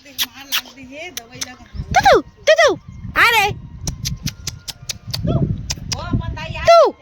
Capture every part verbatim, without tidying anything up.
तू, तू, तू, तू, आ रे। तू।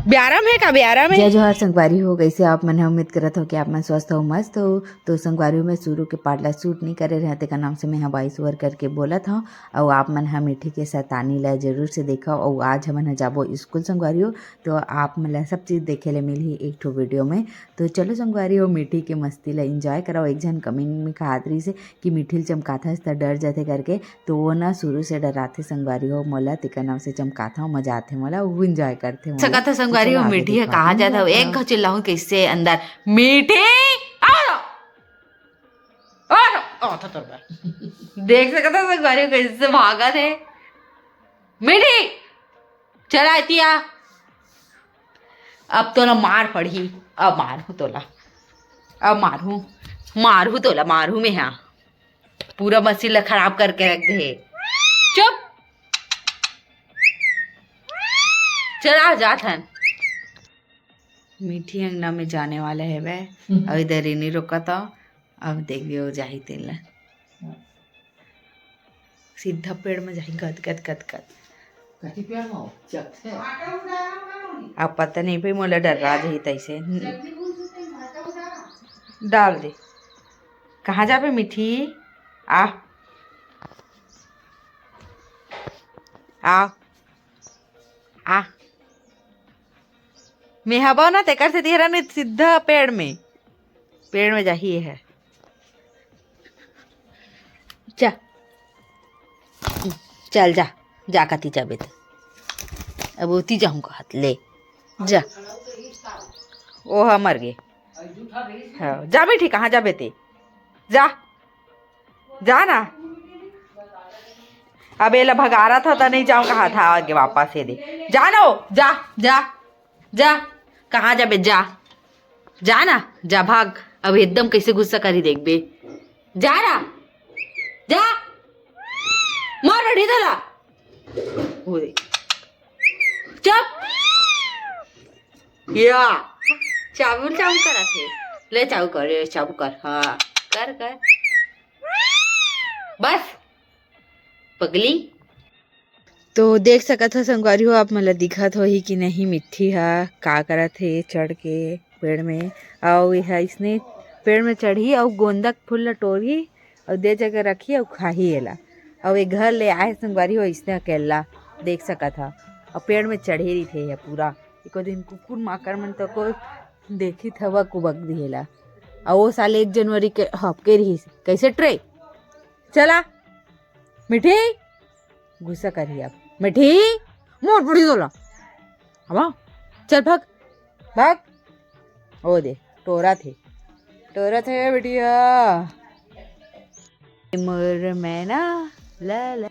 ब्यारम है का, ब्यारम है? जय जोहार संगवारी हो, कैसे आप मन ह? उम्मीद करत हो कि आप मन स्वस्थ हो, मस्त हो। तो संगवारी हो, मैं शुरू के पार्ट ला शूट नहीं करे रहे, तेकर नाम से मैं ह वॉइस ओवर करके बोलत हूँ। और आप मन ह मीठी के शैतानी ला जरूर से देखो। और आज हमन ह जाबो स्कूल संगवारी हो, तो आप मन ला सब चीज देखे ले मिलही एक ठो वीडियो में। तो चलो संगवारी हो, मीठी के मस्ती ला एंजॉय कराओ। एक झन कमेंट में कहात रहिस हे कि मीठी ल चमकाथस त डर जाथे करके, तो वो ना शुरू से डराथे संगवारी हो मोला, तेकर नाम से चमकाथव, मजा आथे मोला, वो एंजॉय करथे मोला। सकत ह संगवारी हो, तो चलो आगे मीठी ह दिखाओ। कहाँ जात हव? एक घाव चिल्लाहूँ कैसे अंदर, "मीठी, आ जा, आ जा।" आ, था तोर बर। देख सकत ह संगवारी हो कैसे भागत हे। "मीठी, चला एतिया।" अब तोला मार पड़ही, अब मारहूँ तोला, अब मारहूँ, मारहूँ तोला, मारहूँ मैं हा। पूरा मशीन ला खराब करके रख दे हे। चुप, चला जात हन। मीठी अंगना में जाने वाला हे बे। अब इधर ही नहीं रोका था, अब देखिए वो जाही तेला। सीधा पेड़ में जाही, गद, गद, गद, गद। कथी पेड़ में हो? चक से? अब पता नहीं भाई, मोला डर्रा जाही तैसे। डाल दे। कहाँ जाबे मीठी? आ। आ। आ। मैं हबो ना, तेकर से तिहरा नहीं, सीधा पेड़ में। पेड़ में जाही ये है। जा, चल जा, जा कती जाबे ते। अब ओती जाहूँ कहत ले, जा। ओ हा मर गे। हाँ, जा बेटी, कहाँ जाबे ते? जा, जा ना। अब एला भगारा था त नहीं जाऊँ कहा था आगे वापस ये दे। जा ना ओ, जा, जा, जा। कहाँ जाबे? जा। जा ना, जा भाग। अब एकदम कैसे गुस्सा करी देखबे। जा ना, जा। मार बैठी तोला। ओ दे। चुप। या। चाबू, चाबू करा थे। ले चाबू कर, ले चाबू कर। हाँ, कर, कर। बस। पगली। तो देख सकत हो संगवारी हो, आप मन ला दिखत होही कि नहीं, मिट्ठी हा का करत हे चढ़ के पेड़ में। अउ एहा इसने पेड़ में चढ़ही अउ गोंदा के फूल ला टोरही अउ दे जगह रखही अउ खाही एला। अउ ए घर ले आए संगवारी हो इसने अकेला, देख सकत हा। अउ पेड़ में चढ़े रहिथे एहा पूरा। एको दिन कुकुर माकर मन तो को देखी थवा कुबक दिहेला। अउ ओ साल एक जनवरी के हपके रहिस। कैसे ट्रे? चला। मिट्ठी, गुस्सा करही अब। मिट्ठी, मोर बुढ़ी तोला। हवा, चल भाग, भाग। ओ दे, टोरत हे, टोरत हे बिटिया। मोर मैना, ला, ला।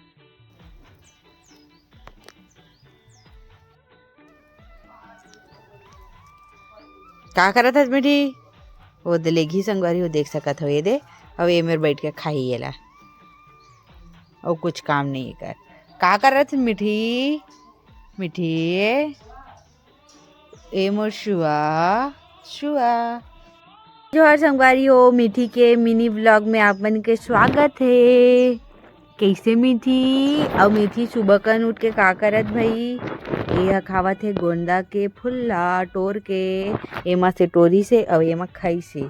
का करत हस बेटी? ओ दे लेगही संगवारी, ओ देख सकत हो, ये दे। अब ये मेर बैठ के खाही येला। अउ कुछ काम नहीं कर। का करत हस मिठी? मिठी, ए मोर शुआ, शुआ। जोहार संगवारी हो, मिठी के मिनी व्लॉग में आप मन के स्वागत हे। कैसे मिठी? अउ मिठी सुबह कन उठ के का करत भई? एहा खावत हे गोंदा के फूल ला टोर के। एमा से टोरिस हे अउ एमा खाइस हे।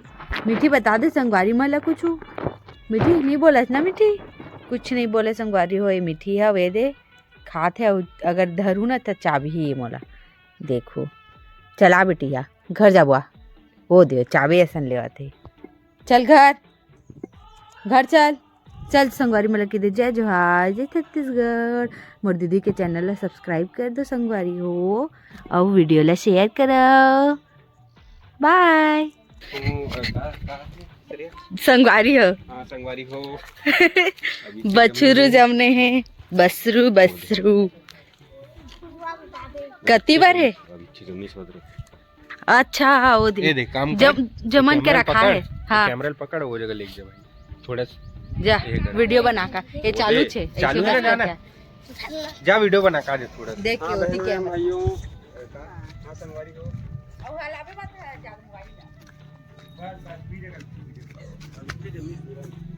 मिठी बता दे संगवारी मन ला कुछु। मिठी नहीं बोलस ना मिठी? कुछ नहीं बोले संगवारी हो, ए मिठी हवे दे। खात हे अउ अगर धरू ना त चाबही ए मोला। देखो। चला बेटिया, घर जाबो आ। ओ दे, चाबे असन लेवत हे। चल घर, घर चल। चल संगवारी मन ला कहि दे जय जोहार, जय छत्तीसगढ़। मोर दीदी के चैनल ला सब्सक्राइब कर दो संगवारी हो, अउ वीडियो ला शेयर करो। बाय। ओ, का, का, अरे। संगवारी हो। हाँ, संगवारी हो। अभी बछरू जमने हे, बछरू, बछरू। कति बार हे? अभी छे जमीस होत रहे। अच्छा, हाँ, वो दे। ये देख, काम कर। जम-, जमन के कैमरा रखा पकड़, है। हाँ। कैमरा पकड़, वो जगह लेके जा भाई। थोड़ा सा जा, ये कर। वीडियो बना का। ये वो चालू दे, छे, चालू ऐसे है ना, बस ना, ना। करके। जा, वीडियो बना का दे थोड़ा सा। देख के, हाँ, वो ठीक है। बहनों, भाइयों, हाँ, संगवारी हो। अब हलावे मत है, जा, मोबाइल ला। बस, बस, बीच जगह, बीच जगह। अभी छे जमीस पूरा।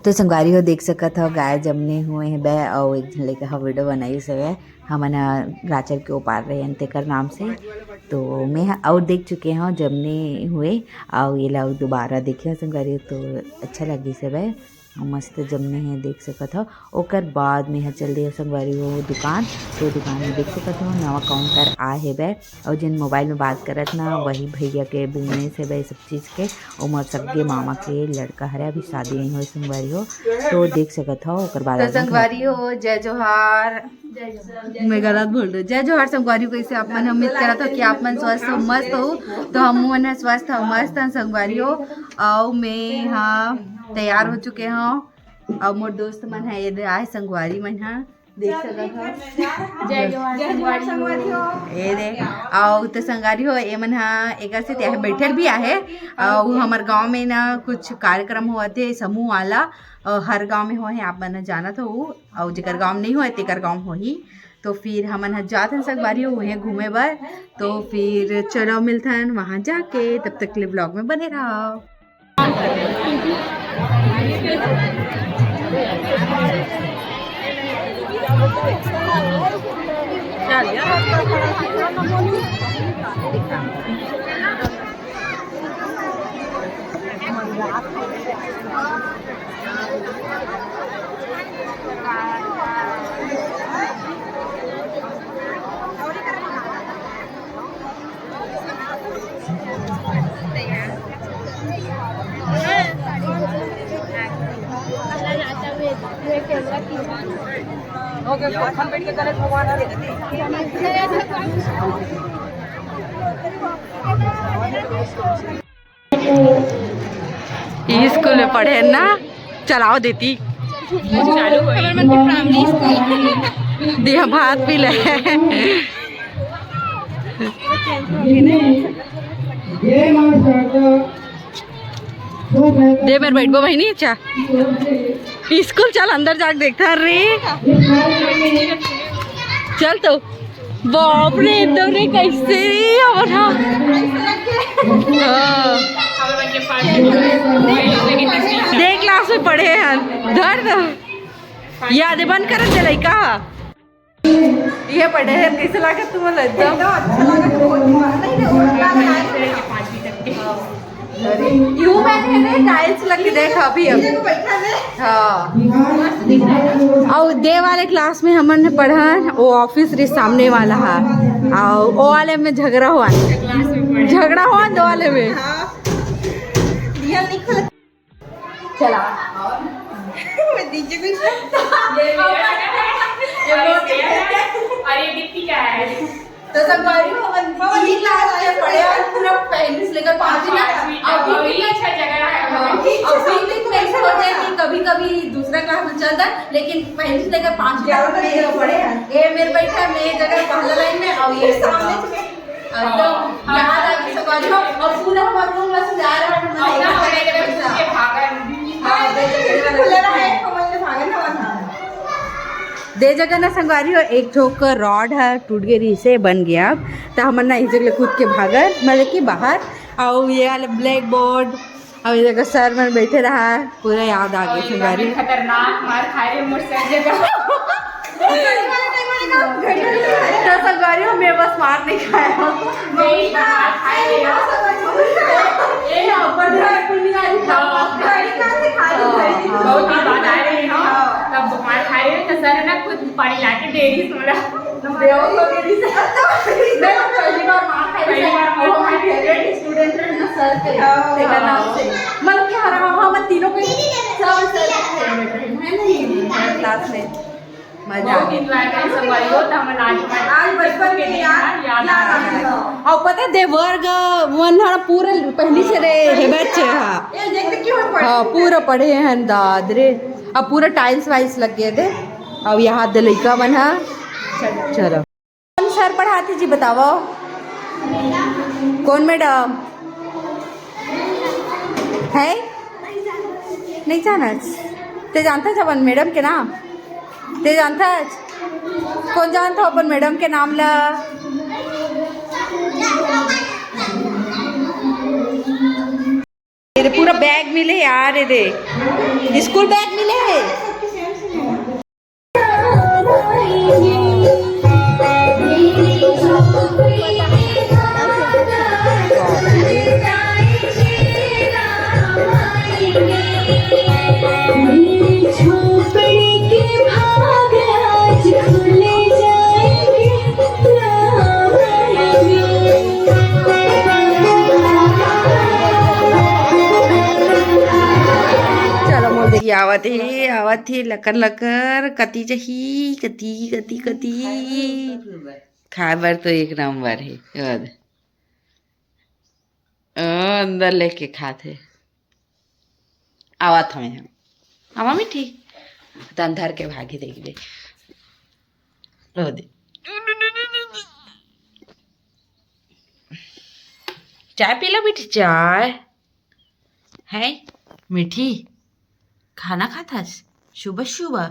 तो संगवारी हो, देख सकत हव, गाय जमने हुए हे बे, अउ एक झन लइका ह वीडियो बनाइस हवे। हमन ह राचर के ओपार रहे हन तेकर नाम से। तो मैं ह अउ देख चुके हव जमने हुए, अउ एला अउ दोबारा देखे हव संगवारी हो, तो अच्छा लगिस हवे, मस्त जमने हे, देख सकत हव। ओकर बाद मैं ह चल दे संगवारी हो दुकान, तो दुकान में देख सकत हव नवा काउंटर आए हे बे, अउ जेन मोबाइल में बात करत ना, वही भैया के business हे बे सब चीज के। ओमर सगे मामा के लड़का हरे, अभी शादी नहीं होए संगवारी हो, तो देख सकत हव। ओकर बाद तो आगू संगवारी हो, जय जोहार। मैं गलत बोल रही, जय जोहार संगवारी हो। कैसे आप मन? उम्मीद करत हव कि आप मन स्वस्थ हो, मस्त हो। तो हम मन ह स्वस्थ हो, मस्त हन संगवारी हो। अउ मैं ह तैयार हो चुके हव, अउ मोर दोस्त मन ह ये दे आए संगवारी मन ह। देख सकत हव। जय जोहार संगवारी हो। ए दे, अउ तो संगवारी हो, ए मन ह एकर से ते बइठल भी आहे। अउ हमर गांव में ना कुछ कार्यक्रम होवत हे समूह वाला, अउ हर गांव में होहे, आप मन ह जानत हो। अउ जेकर गांव में नहीं होहे, तेकर गांव होही। तो फिर हमन ह जात हन संगवारी हो उहें घूमे बर। तो फिर चलो मिलथन वहां जाके, तब तक के लिए vlog में बने रहो। ई स्कूल में पढ़े ना, चलाओ देती। चालू होई। हमर मन के प्राइमरी स्कूल। दिया भात पी ले। दे मेरे बैठबो बहिनी, अच्छा। स्कूल चल, अंदर जाके देखता रे। चल तो। बाप रे, एकदम रे, कैसे रे, हमर हा। हाँ। देख, क्लास में पढ़े हैं। धर दो। ये आदे बंद करत दे लइका। ये पढ़े हैं, कैसे लागत तुम्हारा एकदम? एकदम अच्छा लागत, बहुत मस्त। नहीं, नहीं, उल्टा में आए। यू में है ना, टाइल्स लग के देख अभी, अभी। ये तो बैठा है। हाँ। अउ दे वाले क्लास में हमन पढ़न, वो ऑफिस रे सामने वाला हा। अउ वो वाले में झगड़ा हुआ, झगड़ा हुआ दो वाले में। हाँ। दिया नहीं खुला। चला। मैं दीजिए कुछ। ये मेरा है, और ये दीप्ति का है। तो संगवारी हो, हमन ई क्लास में पढ़े हन, पूरा पहली से लेकर पाँचवीं तक। पाँचवीं तक, अभी भी अच्छा जगह है। हाँ, अभी भी ऐसा हो जाए कि कभी-कभी दूसरा क्लास में चल जाए, लेकिन पहली से लेकर पाँचवीं तक हम एक जगह पढ़े हैं। ये मेरे बैठा है, मैं ये जगह पहला लाइन में, और ये सामने से। एकदम याद आ गई संगवारी हो, और पूरा हमारा रूम बस जा रहा है, हमारा और ना एक होने के लिए पैसा। के भागा है। हाँ, खुला रहा है, कमल ने भागा ना वहाँ। दे जगह ना संगवारी हो, एक ठोक रॉड ह टूट गे रहिसे, बन गया। अब त हमन ना इही जगह ले कूद के भागन, मतलब कि बाहर। अउ ये वाला ब्लैक बोर्ड, अउ ये जगह सर मन बैठे रहा, पूरा याद आ गई और संगवारी। खतरनाक मार खाए रे मोर सर जगह। तो संगवारी हो, मैं बस मार नहीं खाया हूँ। नहीं, मार खाए रे। ये ना, ऊपर से कुल मिला के हाँ। घड़ी कहाँ से खा ली, घड़ी की बहुत ही बात आ रही है ना। हाँ। तब मार खाए रे, तो सर है ना, खुद पानी लाके दे रही सोना। देवा को मेरी से। मैं तो पहली बार मार खाई। पहली बार मार खाई। वो हमारी फेवरेट स्टूडेंट है ना सर के। हाँ। देखा नाम से। मतलब कि हर, हाँ, हम तीनों के सब सर के फेवरेट है, है नहीं? क्लास में। मजा आ बहुत गया। एंजॉय करे संगवारी हो, तो हमन आज आज बचपन के याद, याद आ गया। और पता है, देवर ग-, वन ह पूरा पहली से रहे, हे बच्चे, हाँ। ये देख, देख, क्यों पढ़े? हाँ, पूरा पढ़े हैं दाद रे। अब पूरा टाइल्स वाइल्स लग गए थे। अब यहाँ दे लइका मन ह। चलो। कौन सर पढ़ाते जी, बताओ? कौन मैडम है? नहीं जानत? ते जानता अपन मैडम के नाम? ते जानता? कौन जानता अपन मैडम के नाम ला? ये पूरा बैग मिले यार, ये दे, स्कूल बैग मिले। चलो मोर देखी, आवत हे, आवत हे, लकर लकर, कति जही, कति, कति, कति। खाए बर तो एक नंबर हे। ओ दे। ओ, अंदर लेके खात हे। आवत हवे हम। आवा मीठी। तन धर के भागी देख दे। ओ दे। चाय पी लो मीठी, चाय। है मीठी? खाना खाथस सुबह सुबह?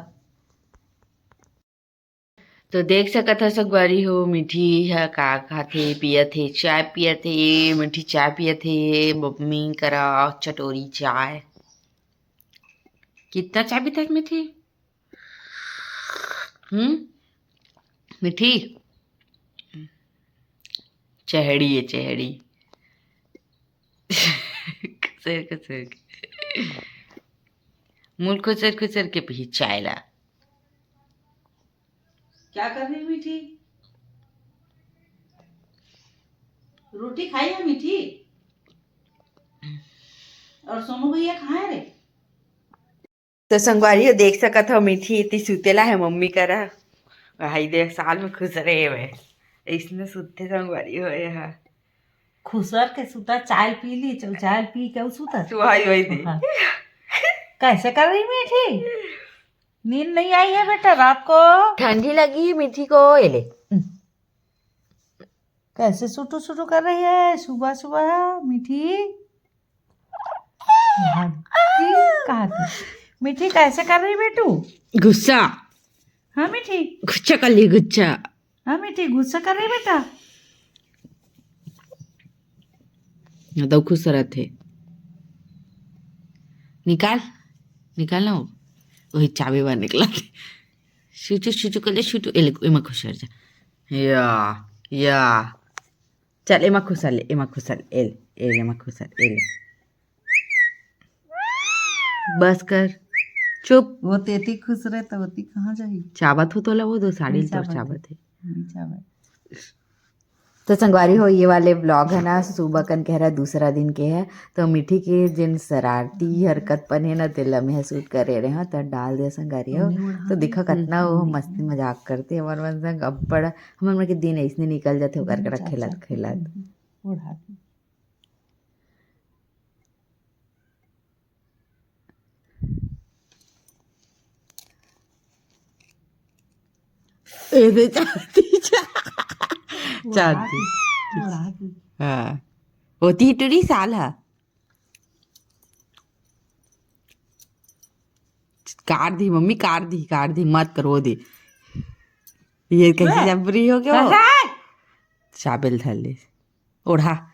तो देख सकत ह संगवारी हो, मीठी ह का खाथे, पियत हे, चाय पियत हे। मीठी चाय पियत हे, मम्मी करा चटोरी चाय। कितना चाय पीथस मीठी? हम्म, मीठी चेहड़ी है, चेहड़ी। खुसर खुसर के, मुल खुसर खुसर के पी चाय ला। क्या कर रही मीठी? रोटी खाई है मीठी? और सोनू भैया कहाँ है रे? तो संगवारी हो, देख सकत हो, मीठी इति सुतेला है मम्मी करा। भाई दे, साल में खुसरे हे। इसने सुते संगवारी हो, ये हा। खुसर के सुता, चाय पी ली, चल, चाय पी के उ सुता। सुहाई वही दी। हाँ। कैसे कर रही मीठी? नींद नहीं आई है बेटा रात को? ठंडी लगी मीठी को, ये ले। हम्म। कैसे सुटू सुटू कर रही है सुबह सुबह मीठी? भाग गई, कहाँ थी? मीठी कैसे कर रही बेटू? गुस्सा। हाँ मीठी। गुस्सा कर ली, गुस्सा। हाँ मीठी, गुस्सा कर रही बेटा? दो खुश रहते। निकाल, निकाल ना वो। वही चाबी बार निकला। शुचू, शुचू कर ले, शुचू। ए ले, एमा खुश रह जा। या, या। चल, एमा खुसर ले, एमा खुसर ले, ए ले, ए ले, एमा खुसर, ए ले। बस कर, चुप। वो तेती खुश रहे तो ओती कहाँ जाही? चाबत हो तोला वो दो साड़ी नहीं तोर चाबत चाबत हे। हे। नहीं चाबत। तो संगवारी हो, ये वाले vlog है ना, सुबह कन कह रहा दूसरा दिन के है, तो मीठी के जिन शरारती हरकत पन है ना, तेला मैं shoot करे रहे हो, तो डाल दे संगवारी हो। तो देखा कतना वो मस्ती मजाक करते हमर मन संग, अब्बड़ हमर मन के दिन ऐसने निकल जाते, ओकर करा खेलत खेलत। ओढ़ा के। एदे चाहती चा-, चाहती। ओढ़ा के। हाँ। होती टुरी साल हा। काट दी मम्मी, काट दी, काट दी, मत करो दे। ये कैसे जबरी हो गया वो? चाबेल धर ले। ओढ़ा।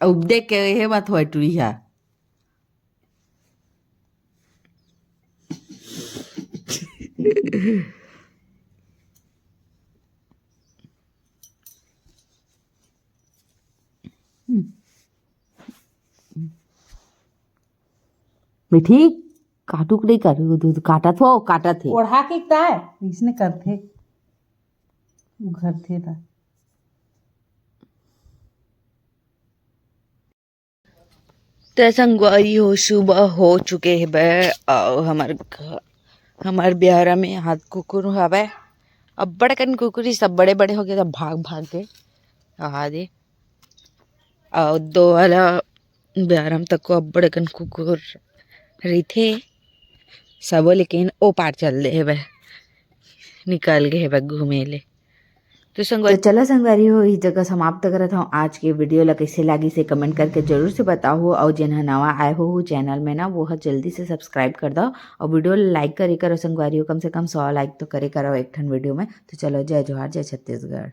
अब देख के हे मत होय टुरी हा। मीठी, काटू के नहीं काटू, दूध काटत हो, काटत हे। ओढ़ा के ताय, इसने करथे, उघरथे ता। तो संगवारी हो, सुबह हो चुके हे बे, अउ हमर घ-, हमर बिहारा में हाथ कुकुर हवे, अब्बड़ कन कुकुर, सब बड़े बड़े हो गए, सब भाग भाग के आ दे। अउ दो वाला बिहारा में तको अब्बड़ कन कुकुर रहिथे, सबो लेकिन ओ पार चल दे हेबे, निकल गए हेबे घूमे ले। तो संगवारी, तो चलो संगवारी हो, इस जगह समाप्त करत हूँ आज के video ला। कैसे लागी से comment करके जरूर से बताओ, और जेन ह नवा आए हो channel में ना, वो ह जल्दी से subscribe कर दो, और video ला like करे करो संगवारी हो, कम से कम सौ like तो करे करो एक ठन video में। तो चलो, जय जोहार, जय छत्तीसगढ़।